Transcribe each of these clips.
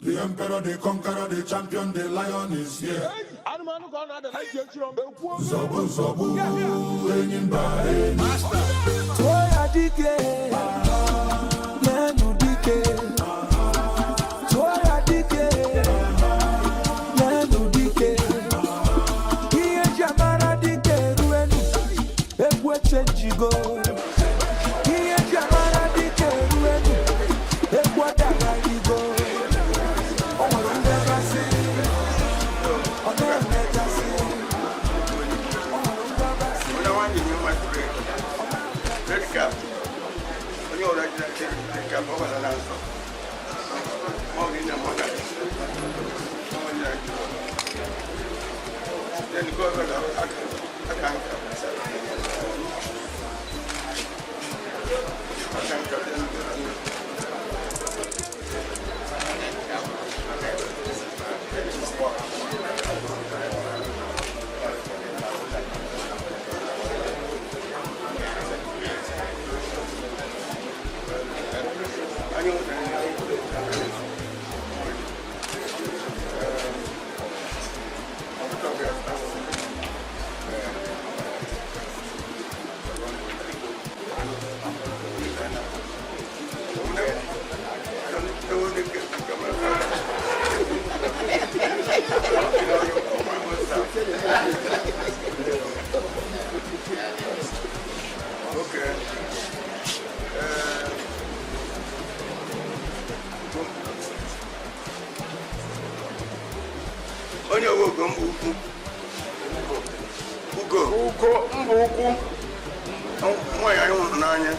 The emperor, the conqueror, the champion, the lion is here. Anụmanụ ka ọ na-ada na iji echiri ọm ekwu. Zọgbu zọgbu, enyi mba enyi. Tụọ ya dike, leenụ dike. Tụọ ya dike, leenụ dike. Ihe eji amara dike eruenu, egwu echenjigo. Ihe eji amara dike eruenu, egwu adagharịgo. O nwere ngabasị, ọ na-emegasị. O nwere ngabasị. Onye nwaanyị nye nwa red red cap, onye ọbụla jiri red cap ọ gbara na nsọ, ma ọ bụ na mọ na ọ nyere anyị. Then nke ọzọ ga aka aka nka aka nka, then anyị nwetara ya. Ọtụtụ ọbịa. Okay. Onye owe ugo mba ukwu, ugo Ugo mba ukwu. Nwaanyị anyị hụrụ n'anya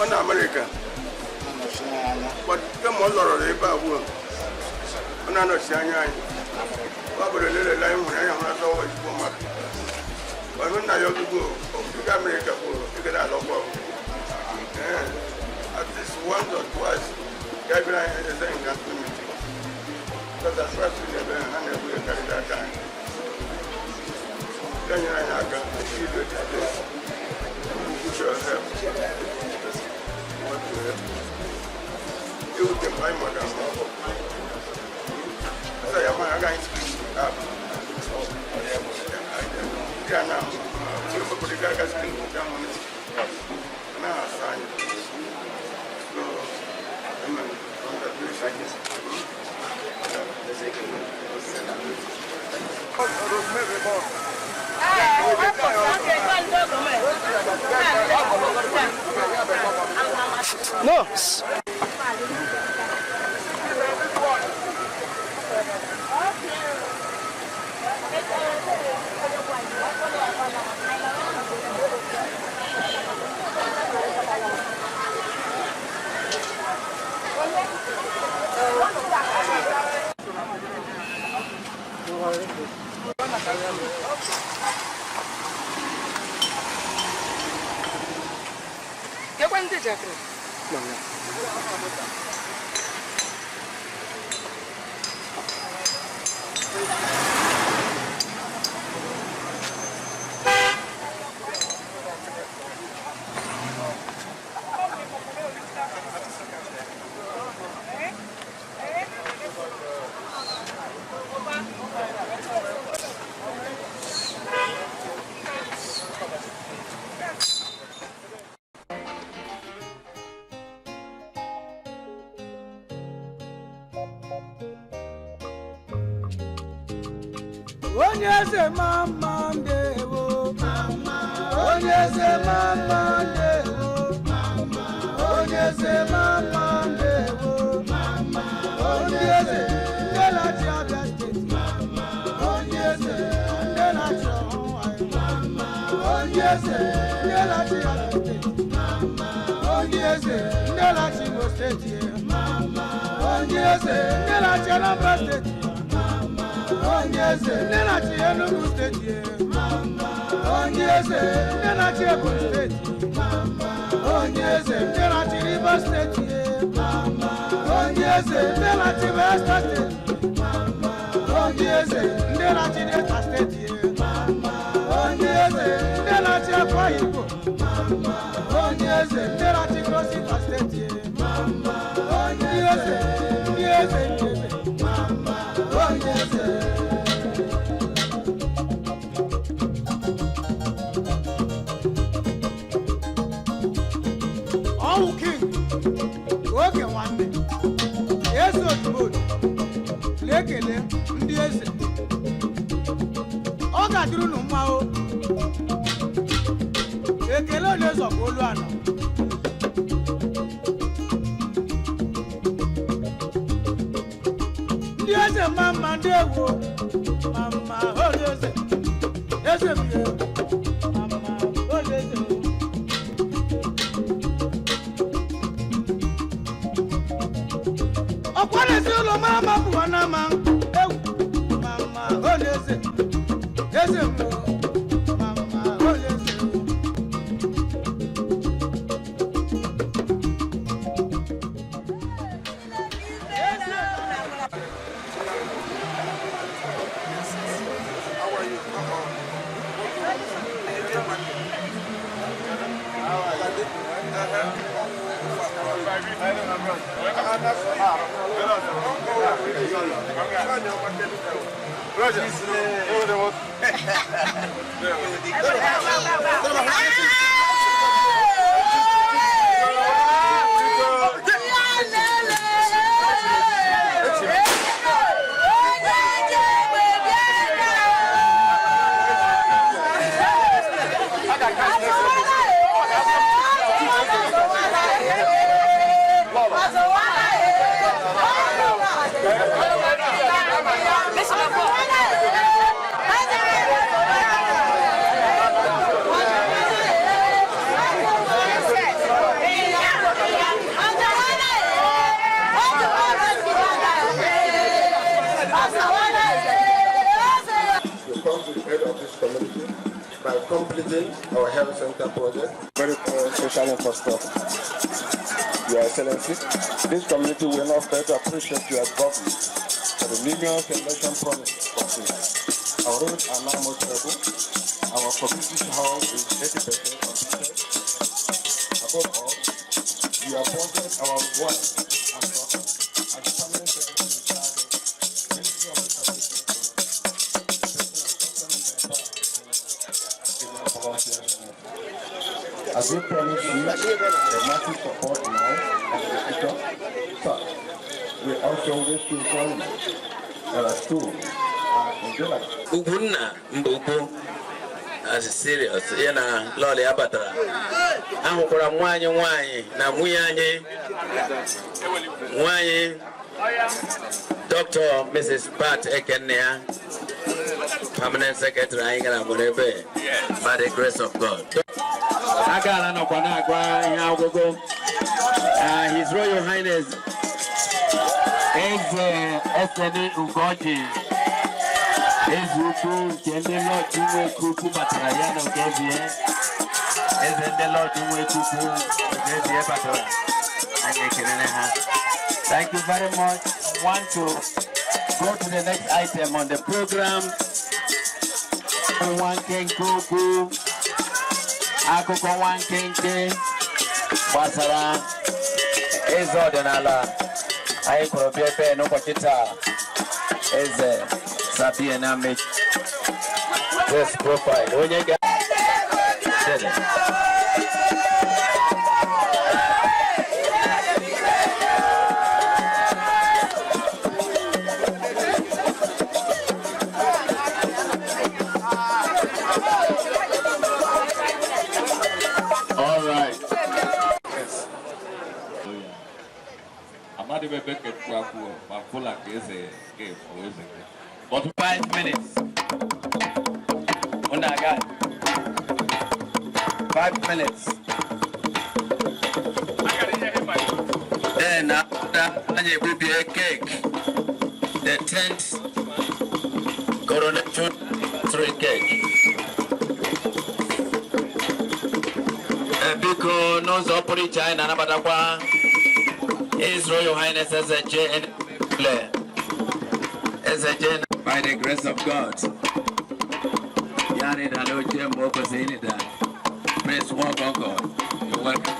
ọ na Amerịka, kemgbe ọ lọrọ ebe a ugbu a, ọ na-anọchi anya anyị. Ọ bụrụ lelele anyị hụrụ anya, hụrụ azọ ezigbo mmadụ. Ọrụ nna ya ọgụgụ ogige Amerịka kwuru ịgara alọkwa. Ee, at least once or twice ya bịara anyị eze nka meeting, because as far as we na-ebe ha na-egbu ya karịrị aka anyị. Ya nyere anyị aka ido this place. We should help. Want to help. Ewute m anyị maka ọsọ ya ma agaghị screen up. Ya na obodo ga aga screen ga mụ na asa anyị. So, amen. Congratulations. Rosemary Ball. No. Kekwe ndị jakịrị. Onye eze, mama, ndewo. Onye eze, mama, ndewo. Onye eze, mama, ndewo. Onye eze ndị na-achị Abịa Steeti, onye eze ndị na-achị ọhụụ, onye eze ndị na-achị Abịa Steeti, onye eze ndị na-achị Imo Steeti, onye eze ndị na-achị Anambra Steeti, onye eze ndị na-achị Enugu Steeti, onye eze ndị na-achị Ebonyi Steeti, onye eze ndị na-achị Rivers Steeti, onye eze ndị na-achị Bayelsa Steeti, onye eze ndị na-achị Delta Steeti, onye eze ndị na-achị Akwa Ibom, onye eze ndị na-achị Cross River Steeti. Ọwụ king oge nwanne eze Odumodu na-ekele ndị eze. Ọ ga-adịrị unu mma o. Ekele onye zọkwa olu anọ. Ndị eze mma mma, ndị ewu ma mma, onye eze, eze m ye ma mma, onye eze o. Ọkwa na-esi ụlọ mara mma pụwa na ama ewu ma mma, onye eze, eze m o, ma mma, onye eze o. How are you? To come to the aid of this community by completing our health center project. Very poor social infrastructure. Your Excellency, this community will not fail to appreciate your involvement for the numerous election promises fulfilled. Our roads are now motorable. Our community hall is 80% completed. Above all, you appointed our wife and daughter as the permanent secretary in charge of Ministry of Education. As we promise you the massive support now and in the future, sir, we also wish to inform you that our schools are in July. Ugwunna Mbukwu as serious ya na lọlị ya batara, ahụkwara m nwaanyị nwaanyị na nwunye anyị nwaanyị, Dr. Mrs. Pat Ekenne ya, permanent secretary anyị gara mụrụ ebe by the grace of God. Agala nọkwa na-agwa ihe agụgụ. His Royal Highness Eze Eseni Ugoji, eze ukwu nke ndị Lọji Nweke Ukwu batara ya na nke ebie. Eze ndị Lọji Nweke Ukwu nke ebie batara, anyị ekelele ha. Thank you very much. Want to go to the next item on the program. Nwa nkenke okwu, akụkọ nwa nkenke gbasara eze ọdịnala anyị kwuru bịa ebe n'ụbọchị taa, Eze Sabie na this profile onye ga Chere. All right. Amadị m ebe nke kwuo akwuo ma fụla ka eze nke ọ eze nke, but 5 minutes. Unu aga 5 minutes. Then after anyị egbubie cake, the 10th coronation tree cake. Biko, n'ụzọ pụrụ iche anyị na-anabatakwa His Royal Highness Eze J.N. Eze J.N. by the grace of God. Ya rịda n'oche mgbe o kwesịrị ịrịda. Prince Nwaokoko, you're welcome.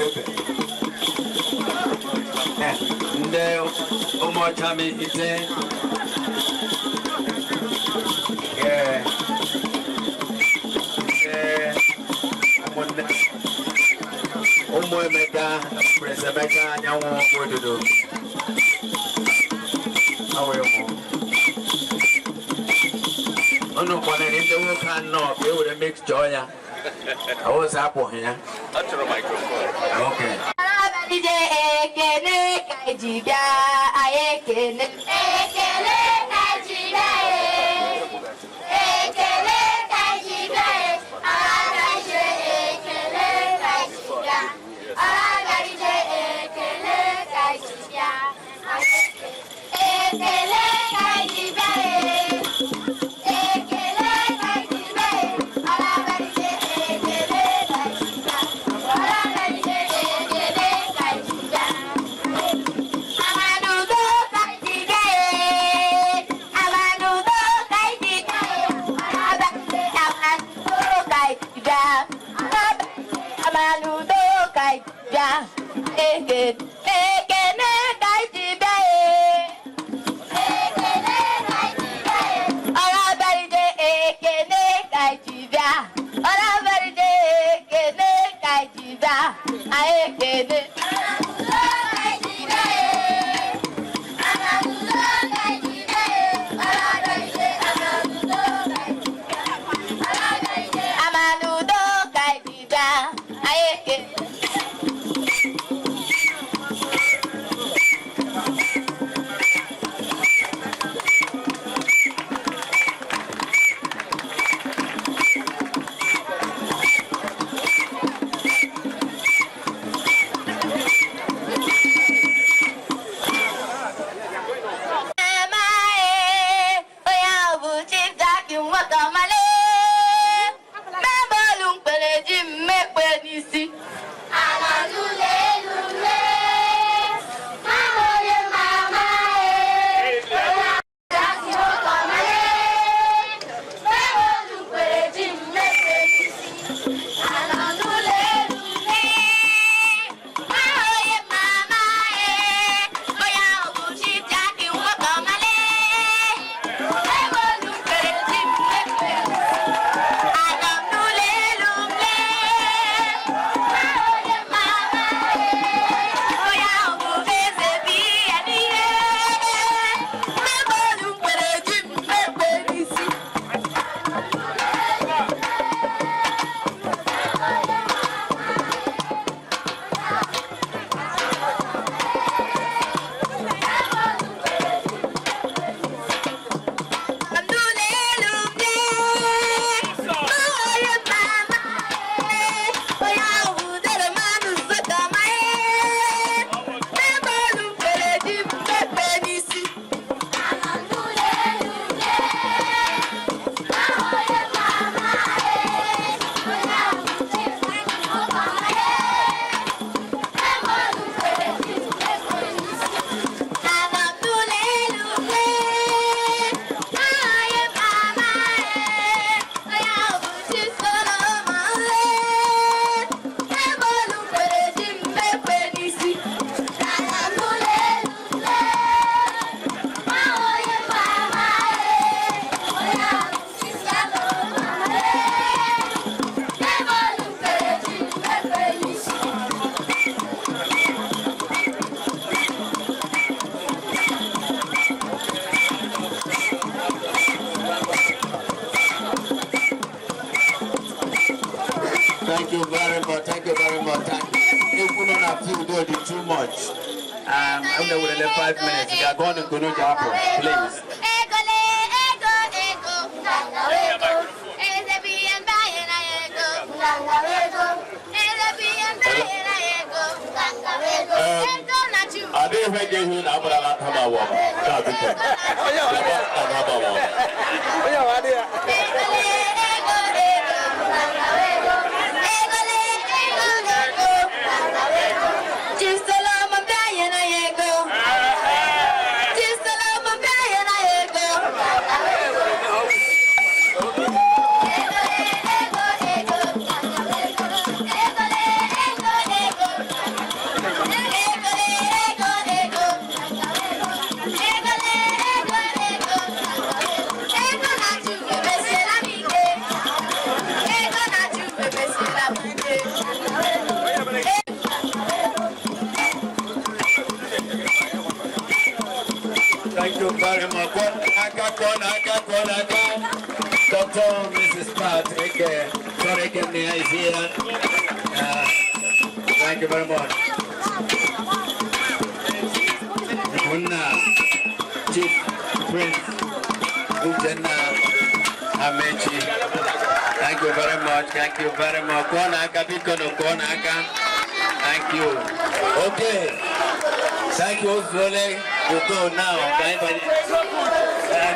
ebe. Ndị ụmụọcha m ite. Ee, ndị ụmụnne ụmụ Emeka, Prince Emeka Anyanwụ Ododo. Awụ ụmụ. Unu kwanere ndị nwoke anọ ka e were mixture ya. Awụsa apụghị ya. Achọrọ microphone. Okay. Abalị ekene ka eji bịa, anyị ekene. Ekele ka ji bịa e, ekele ka ji bịa e, ọlagarije ekele ka ji bịa, ọlagarije ekele ka ji bịa, ekele ka ji bịa e, ekele ka ji bịa e, ọlagarije ekele ka ji bịa, ọlagarije ekele ka ji bịa. Amanudo ka eji bịa e, amanudo ka eji bịa e, amanudo ka eji bịa, amanudo ka eji bịa, ekene ekene ka eji bịa e. Ekele ka ji bịa e. Ọlabaride ekene ka eji bịa, ọlabaride ekene ka eji bịa, anyị ekene. Amanudo ka eji bịa, anyị ekene. Mama e, onye ahụ bụ Chief Jack Nwakamale. Mebọọlụ mkpere ji mmekpe n'isi. Onye mama e, onye ahụ bụ Chief Jack Nwakamale. Mebọọlụ mkpere ji mmekpe n'isi. Anọ m n'ụlọ elu m lee. Onye mama e, onye ahụ bụ eze bi ya n'ihe. Mebọọlụ mkpere ji mmekpe n'isi. Thank you very much. Thank you very much. Thank you. Ekwu nọ na field dị too much. I'm gonna wait 5 minutes. You are going to go to Apple, please. Ego le ego ego nganga ego eze bi ihe mbanye na ego nganga ego eze bi ihe mbanye na ego nganga ego ego na chu. Adịghị ihe ga-ehu na agbarala aka ma wọ. Ka biko. Aka ma wọ. Onye ahụ adịghị ya. Ego le ego ego nganga ego ego le ego ego nganga ego. Chief Solomon mbanye na ego. Chief Solomon mbanye na ego. Ego le ego ego nganga ego ego le ego ego. Thank you very much. Aka, kụọ n'aka, kụọ n'aka. Dr. Mrs. Pat Eke, sorry, Eke is here. Thank you very much. Unna, Chief Prince Uchenna Amechi. Thank you very much. Thank you very much. Kụọ n'aka, biko nụ, kụọ n'aka. Thank you. Okay. Thank you, Ozole. You go now. Ka anyị banye.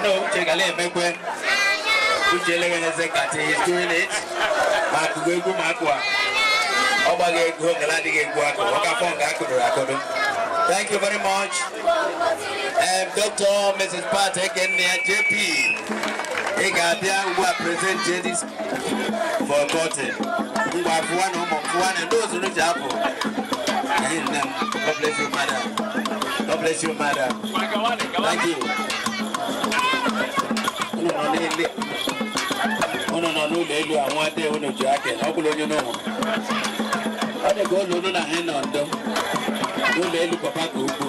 No, Uche gala emekwe. Uche eleghị eze kati. He's doing it. Ma akụgo egwu ma akụa. Ọ gbaghị ego gala adịghị egwu akụ. Ọ ga-afọ nke akụdoro akụdo. Thank you very much. Dr. Mrs. Pat Ekenne, JP. Ị ga-abịa ugbu a present this for cutting. Ngwa fụwa na ụmụ fụwa na ndị ozuru ji apụ. Nne m, God bless you, madam. God bless you, madam. Thank you. Unu nọ n'elu unu nọ n'ụlọ elu a nwa de unu ji aka na ọ bụla onye n'ụlọ. Ọ dị ka ụlọ unu na ha nọ ndo. N'ụlọ elu papa ka ukwu.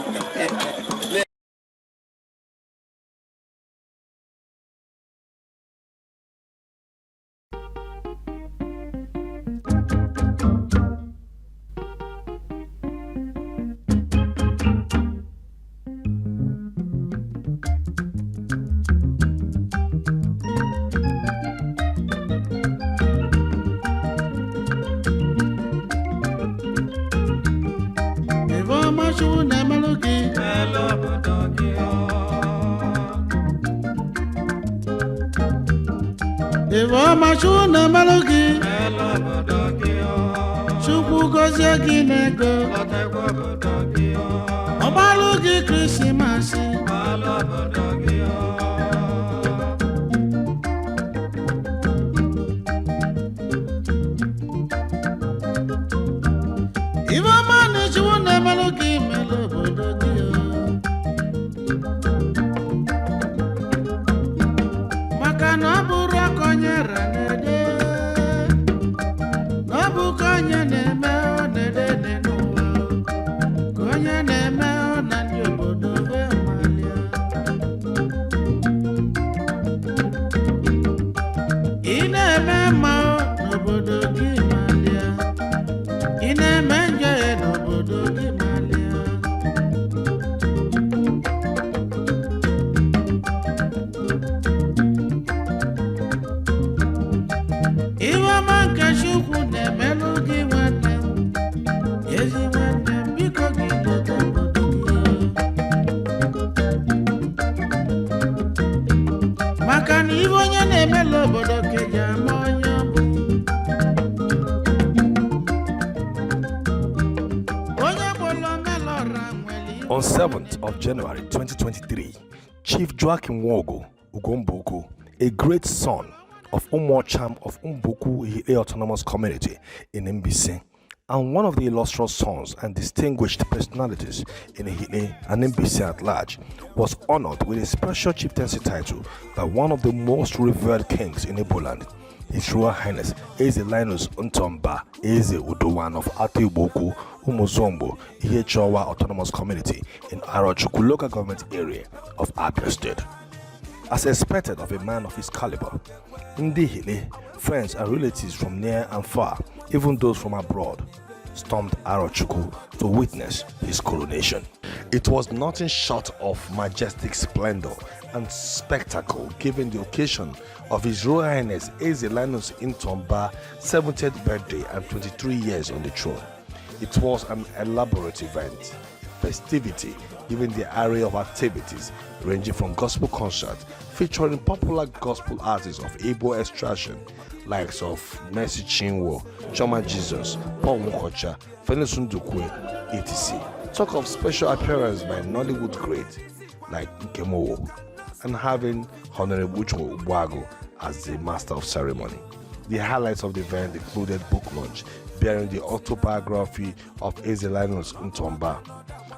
Ife ọma Chukwu na-emelụ gị. Ife ọma Chukwu na-emelụ gị. Chukwu gọzie gị n'ego. Ọgbalụ gị Krismasị. Ife ọma na Chukwu na-emelụ gị melụ obodo gị o. Maka na ọ bụrụ aka onye ra na-ede, na ọ bụ ka onye na-eme ọ na-ede dị n'ụwa, ka onye na-eme ọ na ndị obodo be malia. Ị na-eme mma ọ n'obodo gị malia, ị na-eme njọ ya n'obodo gị malia. Ihe ọma nke Chukwu na-emelụ gị nwanne m, ezi nwanne m, biko gị leta obodo gị. Maka na ihe onye na-emelụ obodo ka eji ama onye ọ bụ. Onye gbolo omelọra nwere iwe. On 7th of January 2023, Chief Joachim Nwogo Ugombuku, a great son of Umuocham of Mbuku Ihite Autonomous Community in Mbaise, and one of the illustrious sons and distinguished personalities in Ihite and Mbaise at large, was honored with a special chieftaincy title by one of the most revered kings in Igboland, His Royal Highness Eze Linus Ntomba Eze Udowan of Ato Umuzombo Ihechiowa Autonomous Community in Arochukwu Local Government Area of Abia State. As expected of a man of his caliber, Ndi Ihite, friends and relatives from near and far, even those from abroad, stormed Arochukwu to witness his coronation. It was nothing short of majestic splendor and spectacle given the occasion of His Royal Highness Eze Linus Ntomba 70th birthday and 23 years on the throne. It was an elaborate event, festivity given the array of activities ranging from gospel concerts featuring popular gospel artists of Igbo extraction likes of Mercy Chinwo, Choma Jesus, Paul Nwokocha, Felix Ndukwe, etc. Talk of special appearance by Nollywood great like Nkem Owoh and having Honorable Uche Ogbuagu as the master of ceremony. The highlights of the event included book launch bearing the autobiography of Eze Linus Ntomba,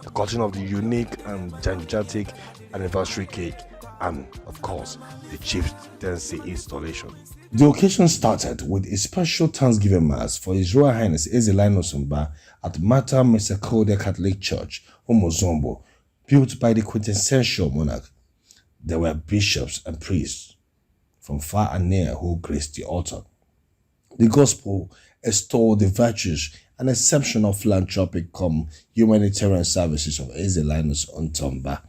the cutting of the unique and gigantic anniversary cake, and of course, the chieftaincy installation. The occasion started with a special Thanksgiving Mass for His Royal Highness Eze Linus Mba at Mater Misericordiae Catholic Church, Umuzombo, Built by the quintessential monarch, there were bishops and priests from far and near who graced the altar. The gospel extolled the virtues and exceptional philanthropic cum humanitarian services of Eze Linus Ntomba,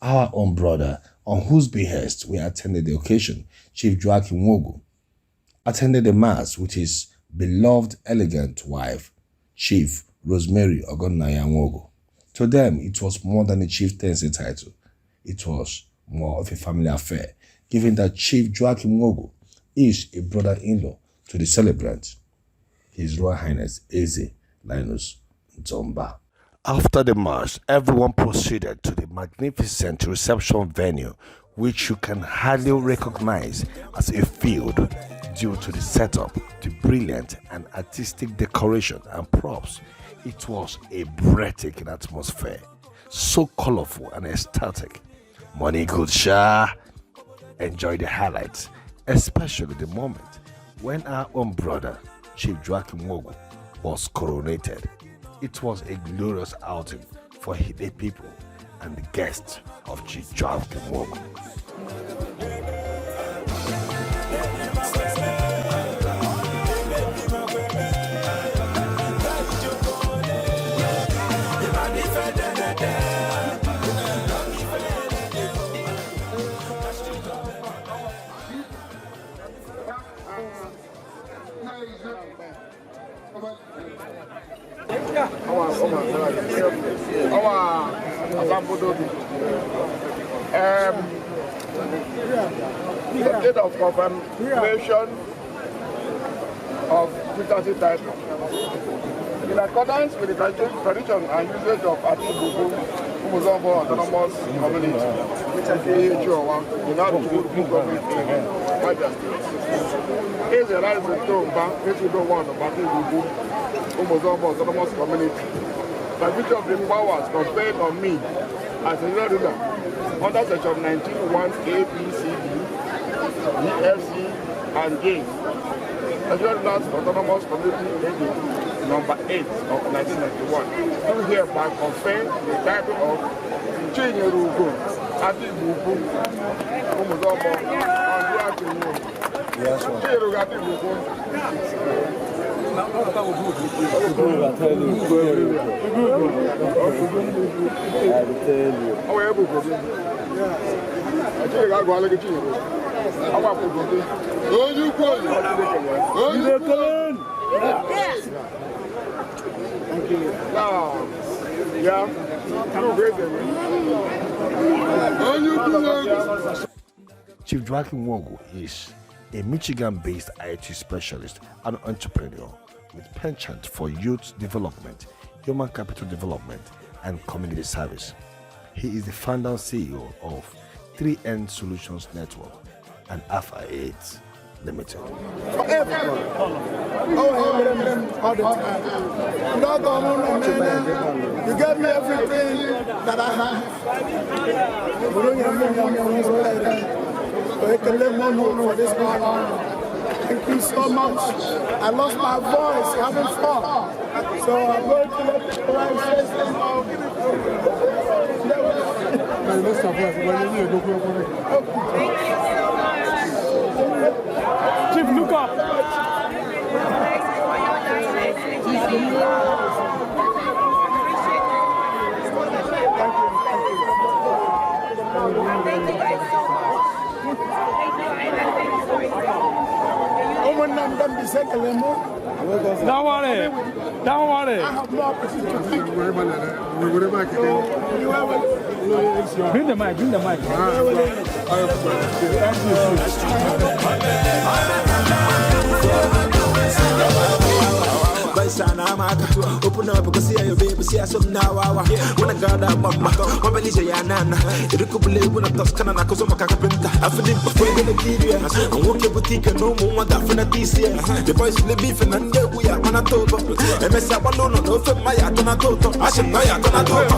our own brother, on whose behest we attended the occasion. Chief Joachim Nwogu attended the mass with his beloved elegant wife, Chief Rosemary Ogonnaya Nwogu. To them, it was more than a chieftaincy title. It was more of a family affair, given that Chief Joachim Nwogu is a brother-in-law to the celebrant, His Royal Highness Eze Linus Ntomba. After the mass, everyone proceeded to the magnificent reception venue, which you can hardly recognize as a field due to the setup, the brilliant and artistic decoration and props. It was a breathtaking atmosphere, so colorful and ecstatic. Money good, sha. Enjoy the highlights, especially the moment when our own brother, Chief Joachim Nwogu, was coronated. It was a glorious outing for the people and the guests of Chief Joachim Nwogu. Our asambodo bi. The date of confirmation of chieftaincy title. In accordance with the tradition and usage of Atibubu Umuzombo Autonomous Community, Ihechuowa, in Aruchukwu Government Area, Abia State. Eze Linus Ntomba, Ezudo one of Atibubu Umuzombo Autonomous Community, by virtue of the powers conferred on me as a ruler under section 19(1) A, B, C, D, E, F, C, and J, Nigeria Rulers Autonomous Community Edict number 8 of 1991, do hereby confer the title of Chinyerugo Atibubu Umuzombo on Joachim Nwogu. Chinyerugo Atibubu. Chief Joachim Nwogu is a Michigan-based IT specialist and entrepreneur with penchant for youth development, human capital development, and community service. He is the founder and CEO of 3N Solutions Network and Alpha 8 Limited. All the time. You gave me everything that I have. For this honor. Thank you so much. I lost my voice having fun. So I'm going to let the wife say something. Thank you so much. Chief, look up. Thank you for your kindness. Thank you guys so much. Thank you. I'm so excited. Don't worry. Don't worry. I have no opportunity to think. Bring the mic. Bring the mic. Thank you. Open up, go see your baby, see some now. When I got that mama, Mabalisha Yanana, it could believe when I Toscana, Kozoma Carpenter. I feel it before the Nigeria. I won't get boutique and no more than this year. The boys will be and we are on a top. And Mess up alone, no, my Atonatoto. I should know Atonatoto.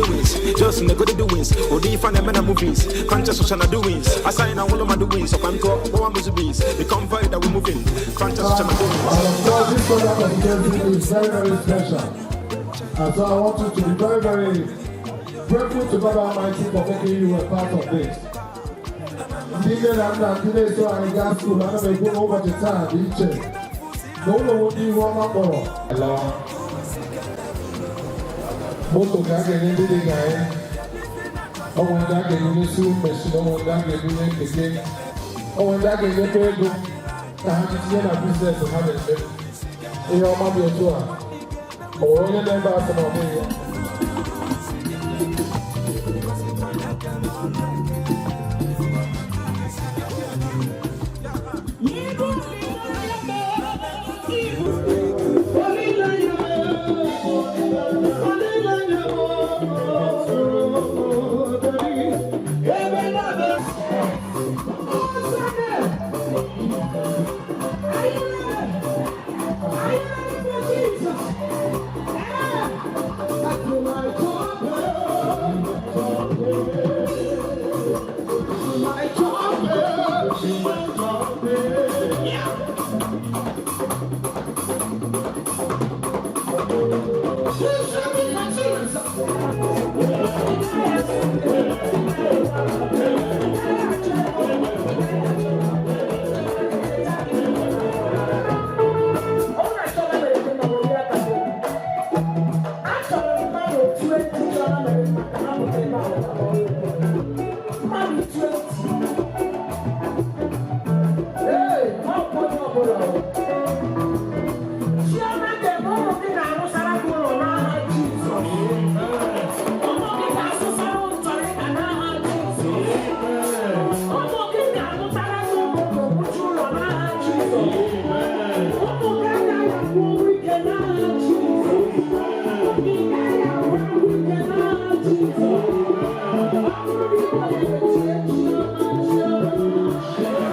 doings. Just in the good doings. Odi fan and men movies. Conscious social doings. I sign all of my doings. So I'm called one bees. The convoy that we moving. Conscious social doings. And of course, this program of Kezi is very, very special. And so I want you to be very, very grateful to God Almighty for making you a part of this. Ndị nne na nna ndị na-eso anyị gaa school, ana m ekwu n'ụbọchị taa dị iche na ụlọ ndị ihu ọma kpọrọ lawa moto ka a ga-enye ndị dị ka anyị, onwe ndị a ga-enye sewing machine, onwe ndị a ga-ebunye keke, onwe ndị a ga-enyekwa ego ka ha ji tinye na business ha na-eme. Ihe ọma dị otu a, o nwere onye na-ebe asị na ọ bụghị ya?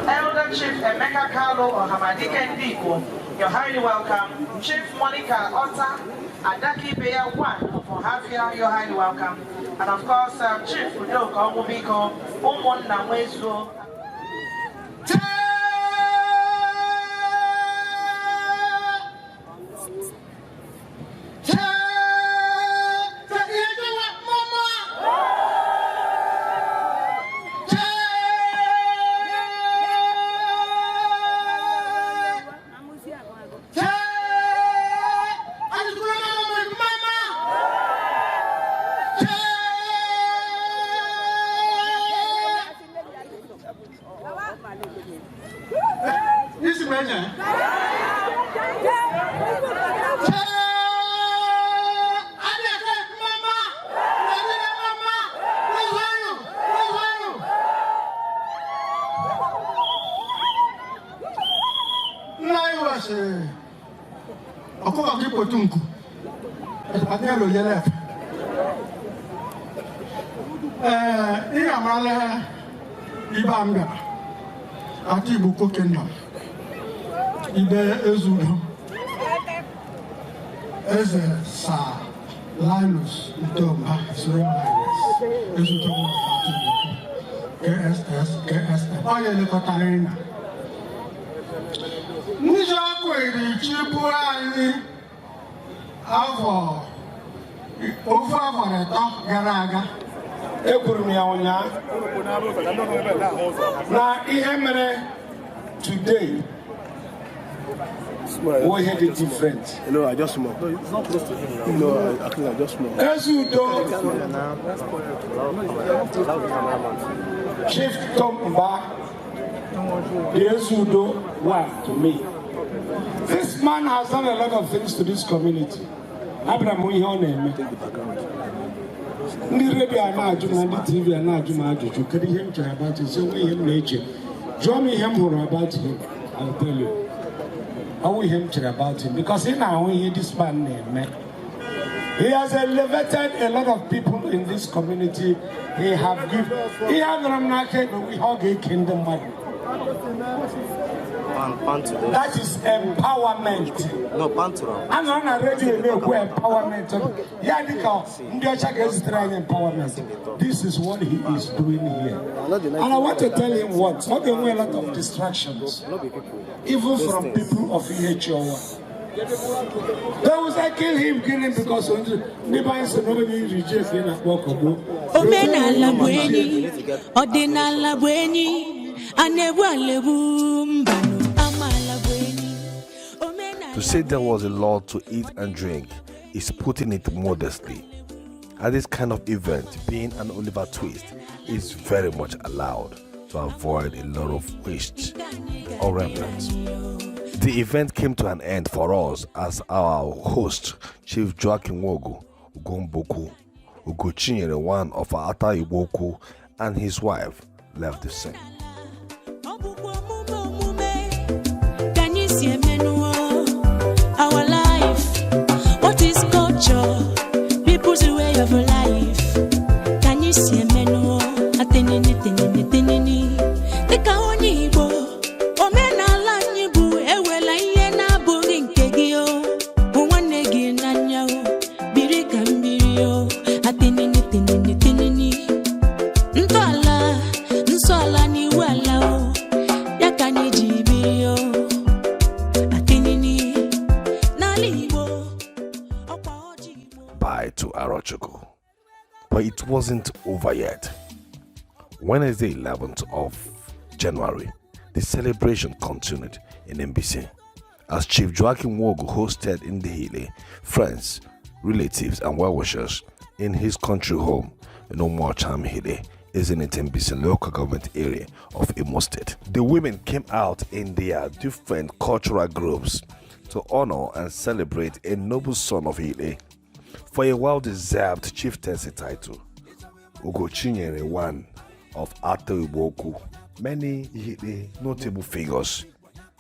Elder Chief Emeka Carlo Ohamadike Ndikwo, you're highly welcome. Chief Monica Otta, Adaki Beya 1 of Ohafia, you're highly welcome. And of course, Chief Udoka Ogubiko, Umunna Nwezuo. Nna anyị wasịrị ọkụkọ gị kpotu nku adịghị. Ee, ị amarala ibe a m bịara aka Igbo Kingdom, ibe Ezudo Eze Sir Linus Udomba, His Royal Highness Ezudo Igbo KSS KSM, ọ ga-elekọtara na ndị kwere chi bụrụ anyị afọ ofu afọ na atọ gara aga. Ekwuru m ya ụnyaahụ na ihe mere today wụ ihe dị different. No, I just small. No, it's not close to him now. No, I think I just small. Ezudo Chief Tomba, the Ezudo one to me. This man has done a lot of things to this community. Abịara m ihe ọ na-eme. Ndị redio a na-ajụ m na ndị TV a na-ajụ m ajụjụ, kedu ihe m chere about him? Sị onwe ihe m na-eche. Jụọ m ihe m hụrụ about him, I'll tell you. Ọ wụ ihe m chere about him because ị na-ahụ ihe this man na-eme. He has elevated a lot of people in this community. He have given. Ihe a nọrọ m n'aka ekpe ihe ọ ga-eke ndị mmadụ. That is empowerment. A nọ na redio na-ekwu empowerment. Ya dị ka ndị ọcha ga-ezitere anyị empowerment. This is what he is doing here. And I want to tell him what. Ọ ga-enwe a lot of distractions, even from people of Ihechiowa. They will say, "Kill him, kill him," because ndị be anyị sị na onye iri ji efe na-akpọ ọkọgbu. Omenala bụ enyi, ọdịnala bụ enyi, a na-egbu ala egbu mbanụ, amaala bụ enyi. To say there was a lot to eat and drink is putting it modestly. At this kind of event, being an Oliver Twist is very much allowed to avoid a lot of waste or remnants. The event came to an end for us as our host, Chief Joachim Nwogu Ugomboku Ugochinyere, one of our Ata Igboukwu, and his wife left the scene. Ka anyị si emenuo our life. What is culture? People's way of life. Ka anyị si emenuo atenene tenene tenene dịka onye Igbo, omenala anyị bụ ewela ihe na-abụghị nke gị o, hụ nwanne gị n'anya o, biri ka mmiri o, atenene tenene tenene, ntọala, nsọala na iwu ala o, ya ka anyị ji biri o, atenene n'ala Igbo. Bye to Arochukwu. But it wasn't over yet. Wednesday, 11th of January, the celebration continued in Mbaise as Chief Joachim Nwogu hosted Ndị friends, relatives, and well-wishers in his country home in Umuocham Ihithe, Ezinite Mbaise local government area of Imo State. The women came out in their different cultural groups to honor and celebrate a noble son of Ihithe for a well-deserved chieftaincy title, Ugochinyere one of Ata Igboukwu. Many Ihithe notable figures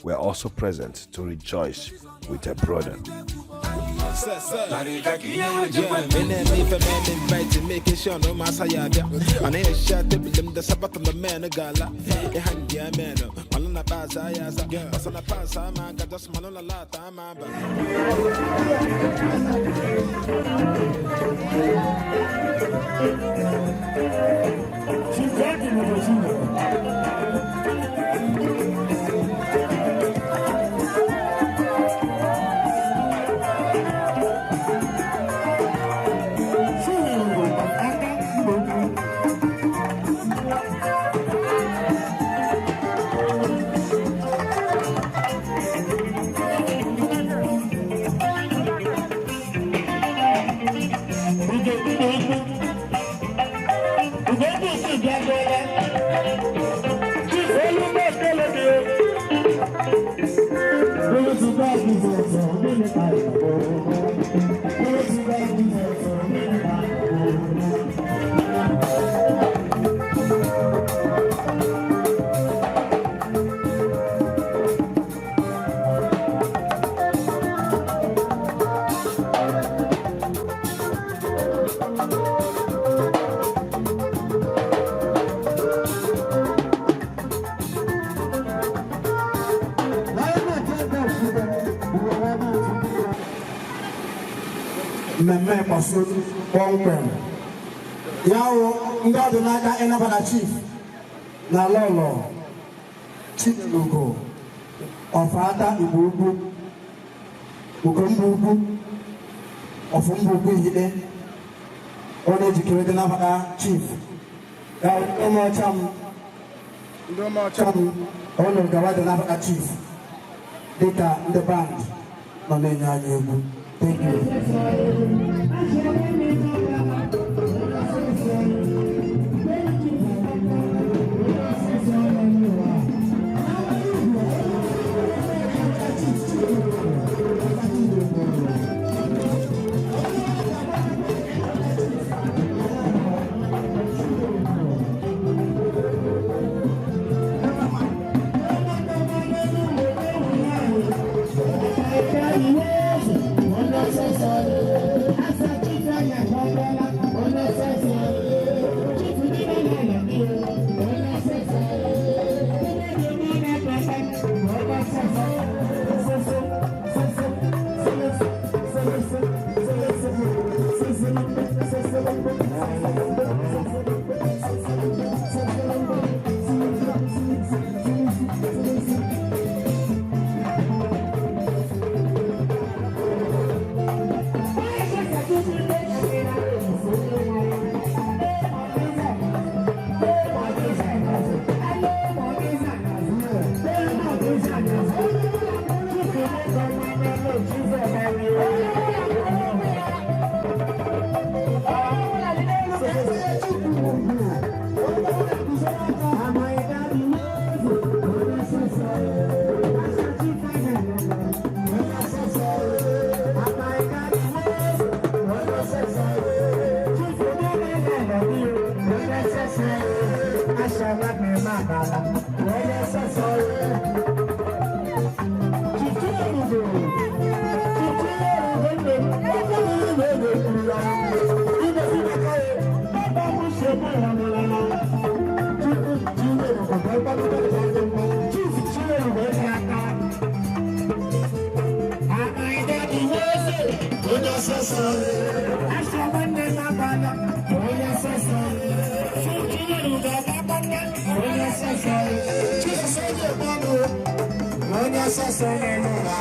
were also present to rejoice with their brother. Yeah, man, invite making sure no masa ya bịa a na-ehicha tebụl m desa battle men gala ịha ndị ya men malụ na paasa ya asa pasa na paasa ma aga just malụ na lata ama aba. Mmemme kpọsụ kpọmkwem ya wụ ndị ọ dị n'aka ịnabata chief na lọlọ Chinyelugo ọfata Igbo Ukwu, Ugomba Ukwu, ọfụmba ukwu Ihite, onye ejikere dị nabata chief ya wụ ụmụọcha m m ụlọ gawa dị nabata chief dịka ndị band nọ na-enye anyị egwu. Thank you. Ọsọsọ n'elu ụwa.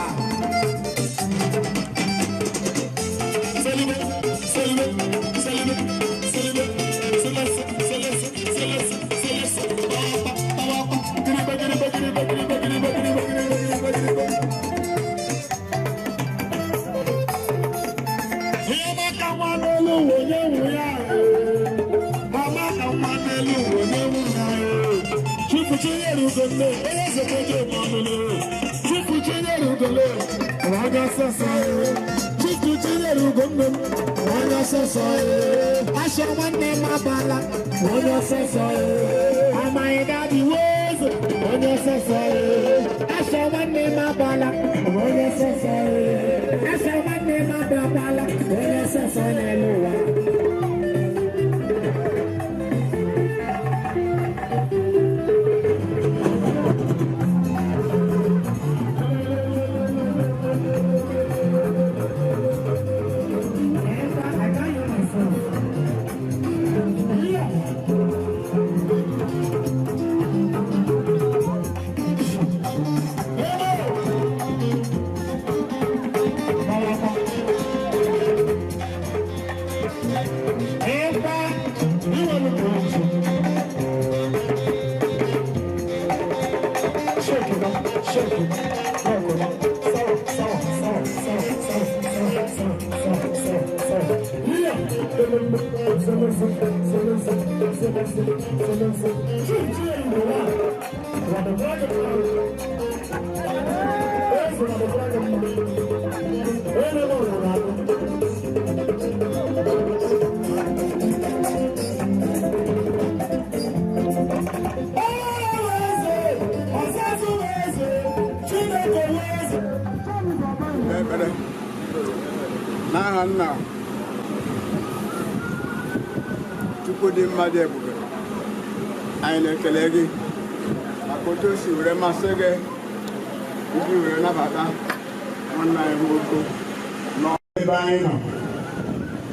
N'aha nna Chukwu dị mma dị ebube, anyị na-ekele gị maka otu o si were masị gị iji were nabata nwanne anyị nwoke n'ebe anyị nọ.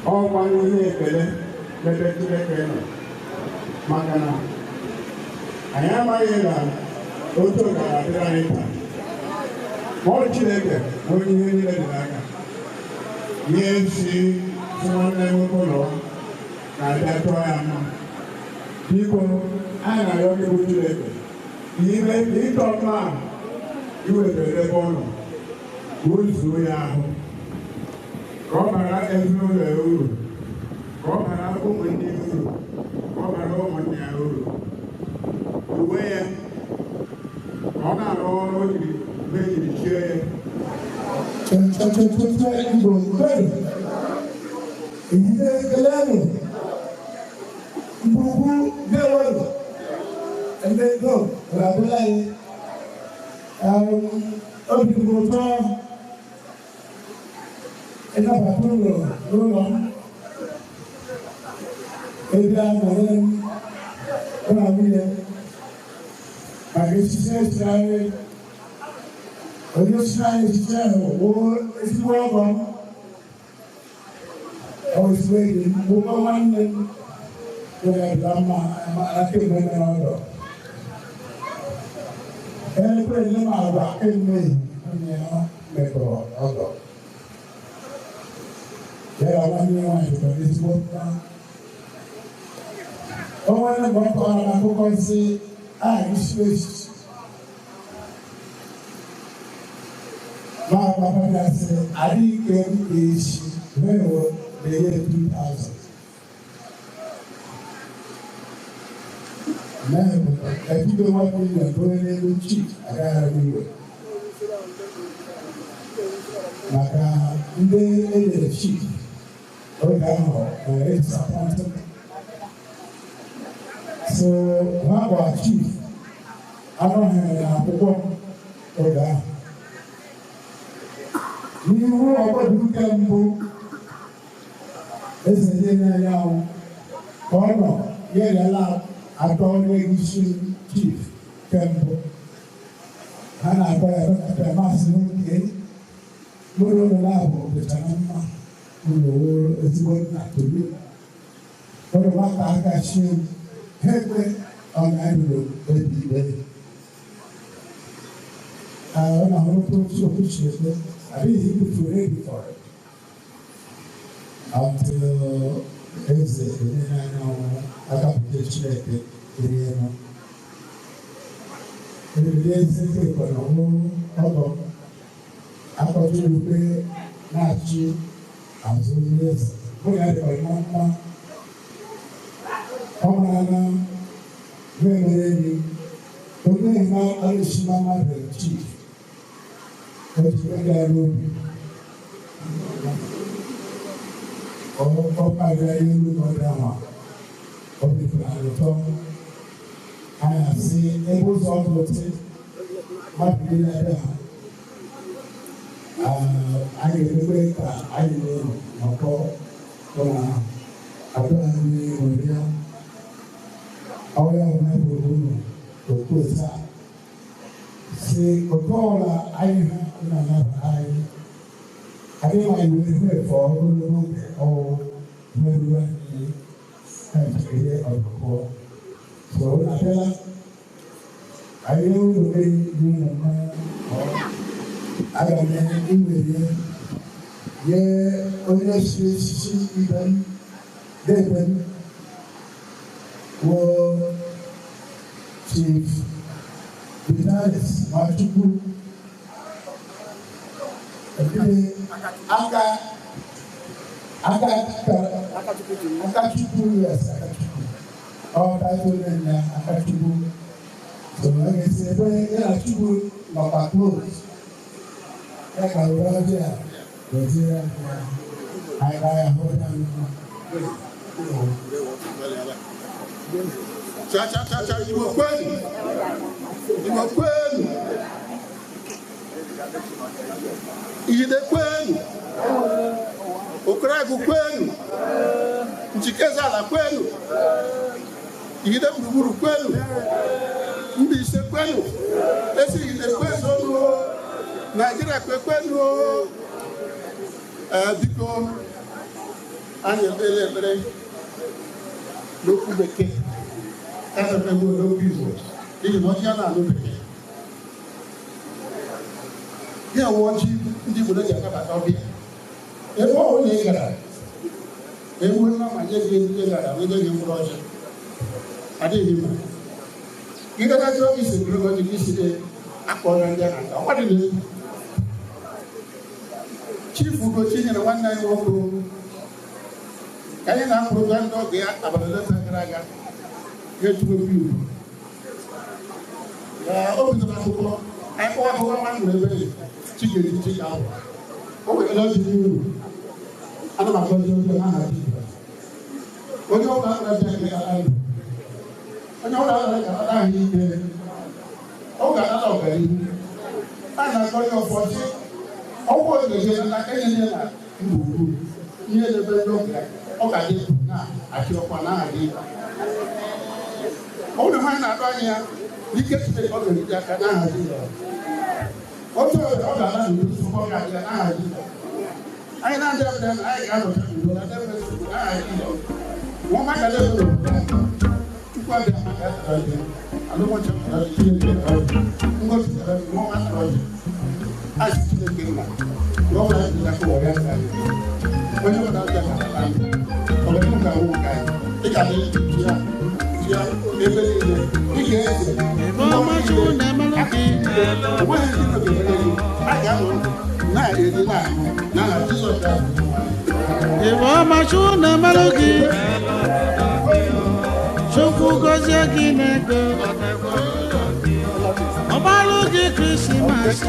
Ọkwa ihe ekele n'ebe Chineke nọ, maka na anyị amaghị na otu gara adịrị anyị taa. Ma ọ Chineke onye ihe niile dị n'aka. Ihe si nwanne nwoke ụlọ na-abịa tụọ ya mma. Biko, anyị na-arịọ gị bụ Chineke ime ịtọ mma a iwetara ebe ọ nọ ka o zuo ya ahụ, ka ọ bara ezinụlọ ya uru, ka ọ bara ụmụnne ya uru, ka ọ bara ụmụnne ya uru. Uwe ya ka ọ na-arụ ọrụ o jiri mgbe e jiri chie ya. Ehihie kelenu mgbugbu dewelu ndị ego na-abịala anyị. Obi dị m ụtọ ịnabata ụlọ n'ụlọ m ebe a nọnyere m mụ na nwunye maka echichi echiri anyị. Onye chiri anyị echichi ahụ wụ ezigbo ọgọ m, ọ ezigbo enyi m, bụkwa nwanne m nwere ebula mma na kemgbe mere ọdọ. Elekere nne m agwa kemgbe nwunye ya mekọrọ ọgọ. Ya na nwanne ya nwaanyị dịkwa ezigbo mma. O nwere mgbe ọ kọrọ m akụkọ sị a isi echichi. Ma papa ya sị adịghị m echi when was the year 2000. Ebido 1 million bụrụ n'elu chief agaghị iwe maka ndị enyere chief oge ahụ nwere disappointment. So ha gwa chief anọghị na akwụkwọ oge ahụ. N'ihu ọgbọdụ nke mbụ eze ndị na-anyanwụ ka ọ nọ ya erela atọ n'egwusi chief kembụ ha na-akpọ ya dọkịta masị n'oge mụrụ ụlọ labụ dịchara mma ụlọ ezigbo nna tobi ụlọ nwata aka chie m ha ekwe ọ na-eruru obi ikpe. Ọ na-ahụrụ okwu Chineke adịghị ibutu ready for it until eze enye anyanwụ agapụta Chineke dịrị elu. Ebili eze kekọrọ hụ ọgọ akpọchiri ukwe na-achị azụ ndị eze. Hụ ya dịkwara na mma. Ọ mara na na-emere enyi onye na arụsima mmadụ chief ojikwa ndị arụ obi ọ karịa elu n'ọdụ ahụ ọ dịkwara anyị ụtọ. Anyị asị ebe ụzọ ọdụ otu mmadụ niile ebe ha anyị ga-emekwe ka anyị na-elu nọkọ ụlọ ahụ abụọ anyị nwere ya ọrịa ọbụla unu otu taa si otu ọbụla anyị ha na-anabata anyị anyị ma iwe ihu efe ogologo oge ọwụ meruru anyị ihe ọkụkọ so unu abịala anyị unu mmeri dị unu mma. Aga m iwere nye onye si echichi ibe m debe m wụ Chief Vitalis Nwachukwu aka aka Akachukwu, yes, Akachukwu. Ọ title name ya Akachukwu. So ọ ga-esi ebe ya na Chukwu nọkwa close. Ya ka were ọjị a gozie ya anyị ga ya hụ ya mma. Cha cha cha cha, Igbo kwenu! Igbo kwenu! Ihide kwenu! Okoragwu kwenu! Njikeze-Ala kwenu! Ihide gburugburu kwenu! Mbaise kwenu! Esi Ihide kwenu! Naijiria kwekwenu! Ee, biko, anyị ekpere ekpere n'okwu bekee ezekwe n'okwu Igbo n'ihi na ọjị a na-anụ bekee ya wụ ọjị ndị Igbo ji anabata ọbịa ebe ọ bụla ị gara ewu nna ma nye gị ebute gara nye gị mkpụrụ ọjị adịghị mma gị gata jụọ gị si bụrụ ọjị gị si dị akpọrọ ndị ahụ nta ọ dị n'egwu. Chief Ugochi nyere nwanne anyị nwoke ka anyị na-apụrụ gwa ndị ọgọ ya abalị ole gara aga ya etuwekwu iwu o bidoro akụkọ anyị kpọwa akụkọ nwa nwere ebe chi ga-eji chi ga ahụ o nwere ọjị n'iwu. Ana m agọzi onye n'aha Jizọs. Onye ọbụla na-abịa ga-ara ndụ, onye ọbụla ga-ara ahụ ike, ọ ga-anata ọganihu. A na-akọ ya ụfọdụ ọgwụ ogeje na enye na mgbugburu ihe na-ebe ndị ọbịa ọ ga-adị na-achị ọkwa n'aha gị. Ọ bụrụ na anyị na-atụ anya ya n'ike Chineke ọ ga-erite aka n'aha Jizọs. Otu ọ ga-ala n'udo nsogbu ọ ga-adị ya n'aha Jizọs. Anyị na-adị abịa na anyị ga-anọcha n'udo na adị abịa nsogbu n'aha Jizọs. Nwa maka dị ebe n'obodo anyị Chukwu abịa maka atara gị alụmọcha tara gị Chineke tara gị ngozi tara gị nwa tara gị asị Chineke nna na ọ bụla dị n'aka ụwa ya tara gị onye ọbụla abịa ka ata ndụ ọganihu ga-awụ nke anyị ị ga-adị ya ya ebe niile ị ga-eze onweghị ndị nọ ga-emere gị a ga-anọ na-eri na-aṅụ n'aha Jizọs Kraịst. Ibe ọma Chukwu na-emelụ gị, Chukwu gọzie gị n'ego, ọgbalụ gị Krismas.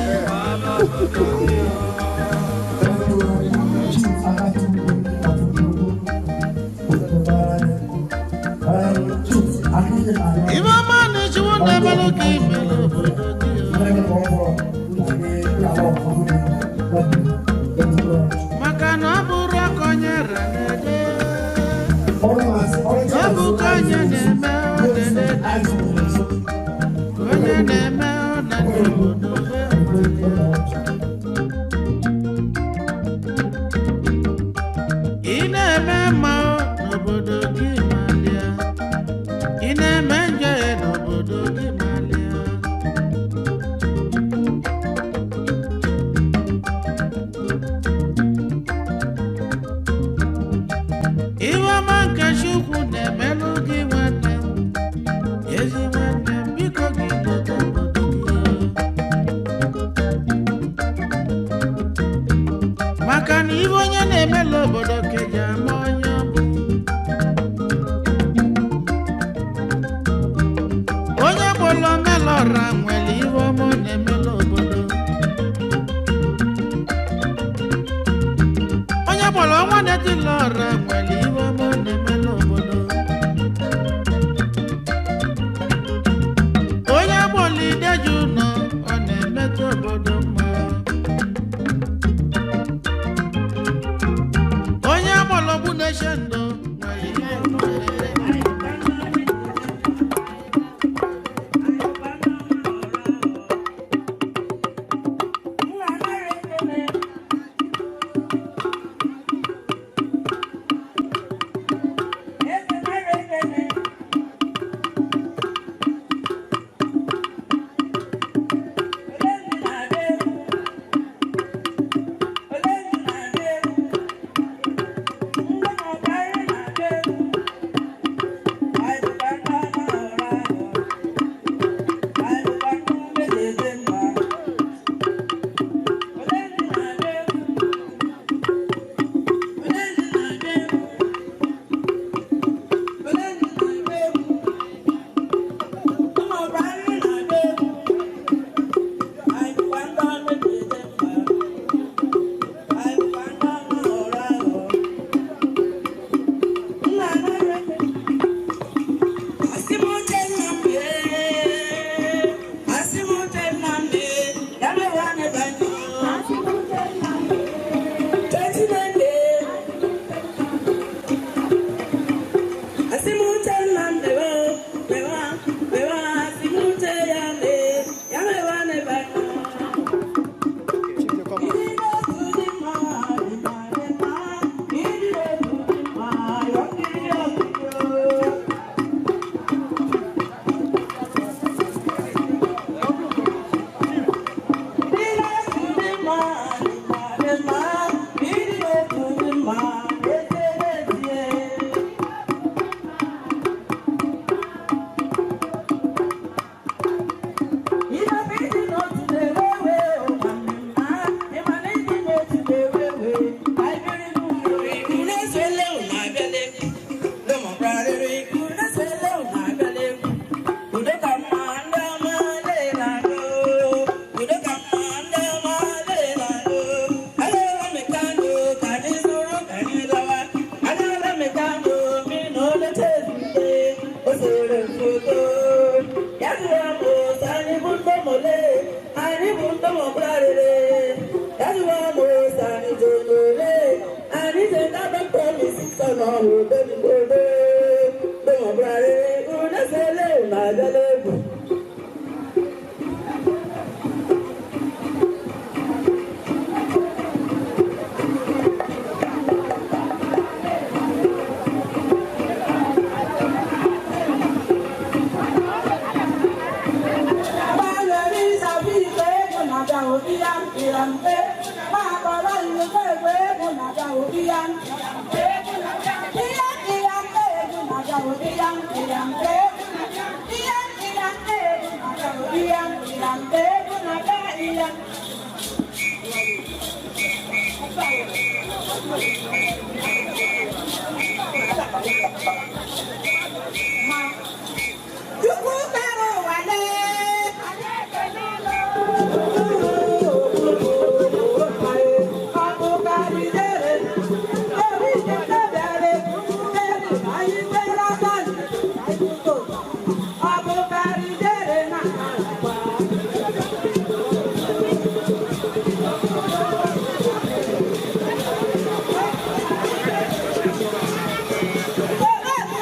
Ibe ọma na Chukwu na-emelụ gị mere obodo gị. Maka na ọ bụrụ aka onye na-ede, ọ bụ ka onye na-eme ọ na-ede, ka onye na-eme ọ na-ede obodo Ị na-eme mma n'obodo gị malịa, ị na-eme njọ ya n'obodo gị malịa. Maka na ibe onye na-emela obodo ka eji ama onye ọ bụ. Onye bụla omela ọra nwere ihe ọma ọ na-emela obodo. Onye gbara ọnwa na-etila ọra nwere ihe ọma ọ na-emela obodo. Onye gbara ideji ụlọ, ọ na-emetụ obodo mma. Onye gbara ọgbụ na-eche ndụ nwere ihe ọma ọ na-eme. Thank you.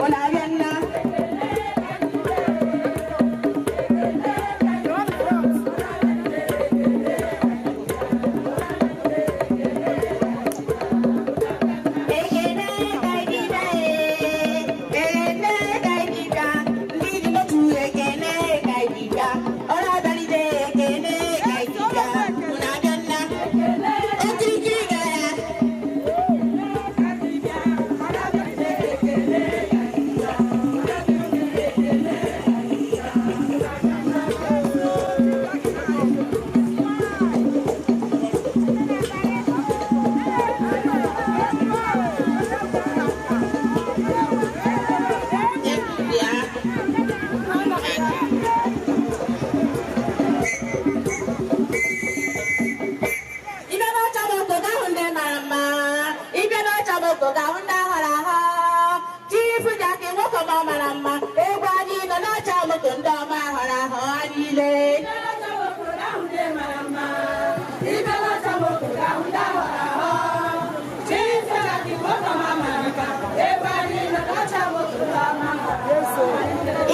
Unu abịa nna. Ekene ka anyị bịa ee, ekene ka anyị bịa, ndị dị n'otu ekene ka anyị bịa, ọrụ abalị ekene ka anyị bịa, unu abịa nna. Okirikiri gara. Ịbịa n'ọcha bụ obodo ahụ ndị mara mma, ịbịa n'ọcha bụ obodo ahụ ndị ahọrọ ahọ. Chifu Jaki nwoke ọma mara mma, egwu anyị nọ n'ọcha moto ndị ọma ahọrọ ahọ niile.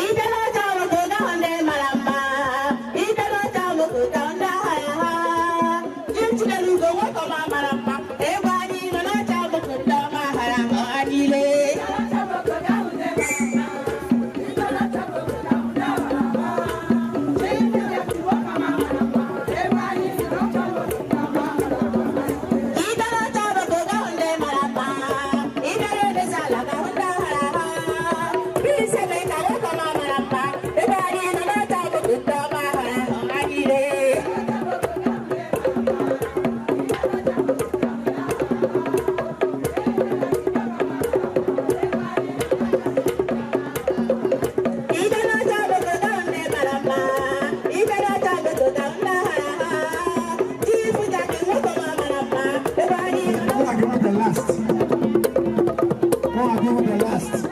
Ịbịa n'ọcha obodo ahụ ndị mara mma, ịbịa n'ọcha obodo ahụ ndị ahọrọ ahọ. Chinedu ugo nwoke ọma mara mma, egwu anyị nọ n'ọcha moto ndị ọma ahọrọ ahọ niile. Ịbịa n'ọcha obodo ahụ ndị mara mma, ịbịa n'edezi ala ka ahụ ndị ahọrọ ahọ. Prince Emeka nwoke ọma mara mma, ebe anyị nọ n'ọcha obodo ndị ọma ahọrọ ahọ niile. Ịbịa n'ọcha obodo ahụ ndị mara mma, ịbịa n'ọcha obodo ahụ ndị ahọrọ ahọ. Chifu Jaki nwoke ọma mara mma, ebe anyị nọ Go and give me the last. Go and give me the last.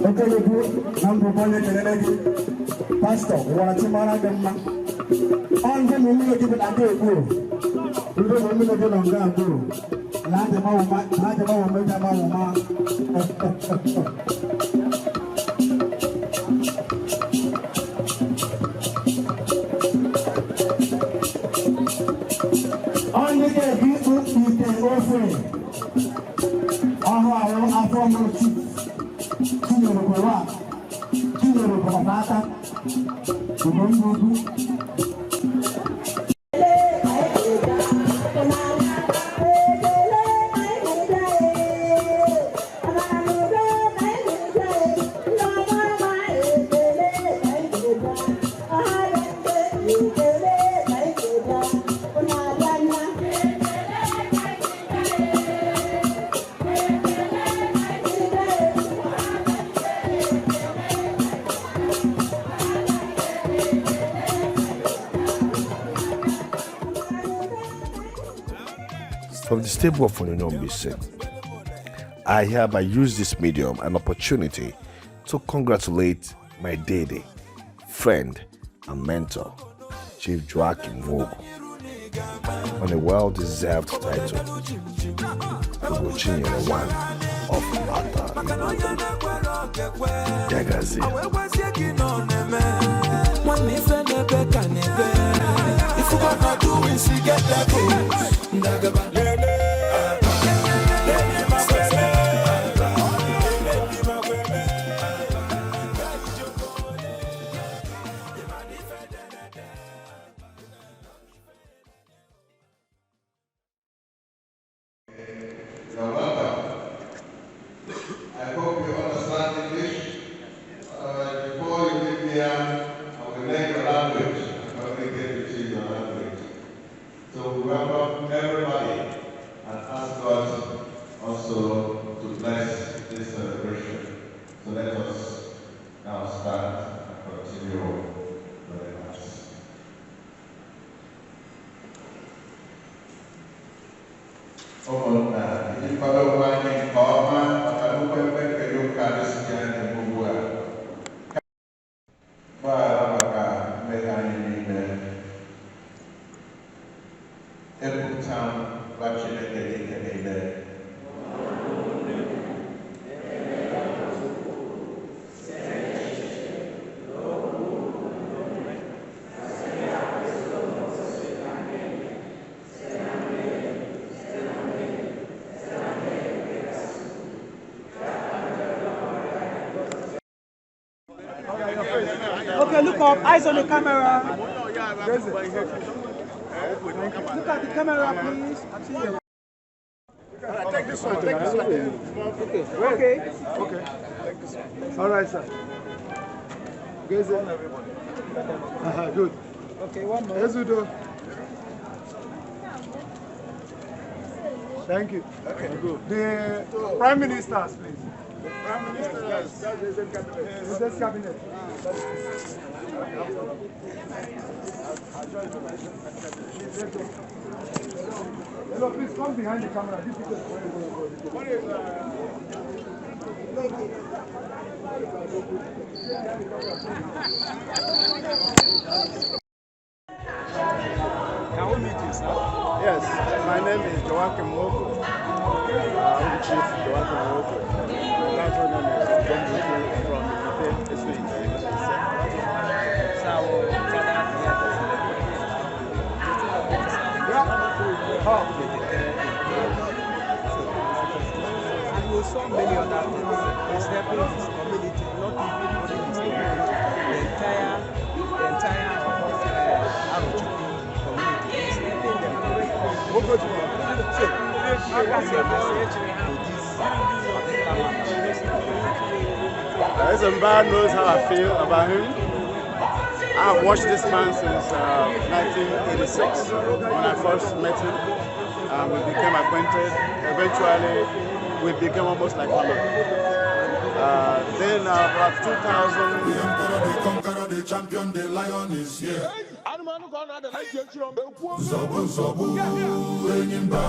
Okelekwu na mbụbọ onye kelele gị pastọ ụwara chimara gị mma ọ ndị na mmiri gị bụ na ndị ekwu ndị na mmiri gị nọ nga agbụrụ na adịma wụma ịdama wụma. Ọ ndị ga-ebi ikpu ite ofe ọhụ ahụ afọ mụrụ Chinyere bụ wa, Chinyere bụ ọbata, bụ nnukwu. From the stable of Onyonyo Mbaise, I hereby use this medium and opportunity to congratulate my deity, friend, and mentor, Chief Joachim Nwogu, on a well-deserved title, Ugochinyere one of Ata Igbo. Jagazi. Nwanne ife na-ebe ka na-ebe ifugo na doing si get level ndagaba lele lele makwele lele makwele. You're welcome. I hope you understand English. us now stand and continue with the Mass. Ụmụnna, iji kwado onwe anyị nke ọma maka nnukwu ebe ekele ụka dịsị anyị ugbu a, gbaghara maka mmehie anyị niile, ekwupụta m gwa Chineke dị ike niile Okay, look up. Eyes on the camera. Look at the camera, please. I see you. Take this one, take this one. Okay. Okay. Okay. All right, sir. Good. Okay, one more. Ezudo. Thank you. Okay. Good. The Prime Ministers, please. Prime Minister, yes. President's cabinet. Hello, please come behind the camera. This is What is Can we meet you, sir? Yes, my name is Joachim Moko. I'm Chief Joachim Moko. My title name is Ogonbuku from Ife Estate. So, And we saw many other things. He's helping his community, not even only his community, the entire Arochukwu community. He's helping them. So, what's your message to this particular man? Ezemba knows how I feel about him. I've watched this man since 1986 when I first met him. And we became acquainted. Eventually, we became almost like family. Then about 2000. The emperor, the conqueror, the champion, the lion is here. Zọbụ zọbụ, enyi mba.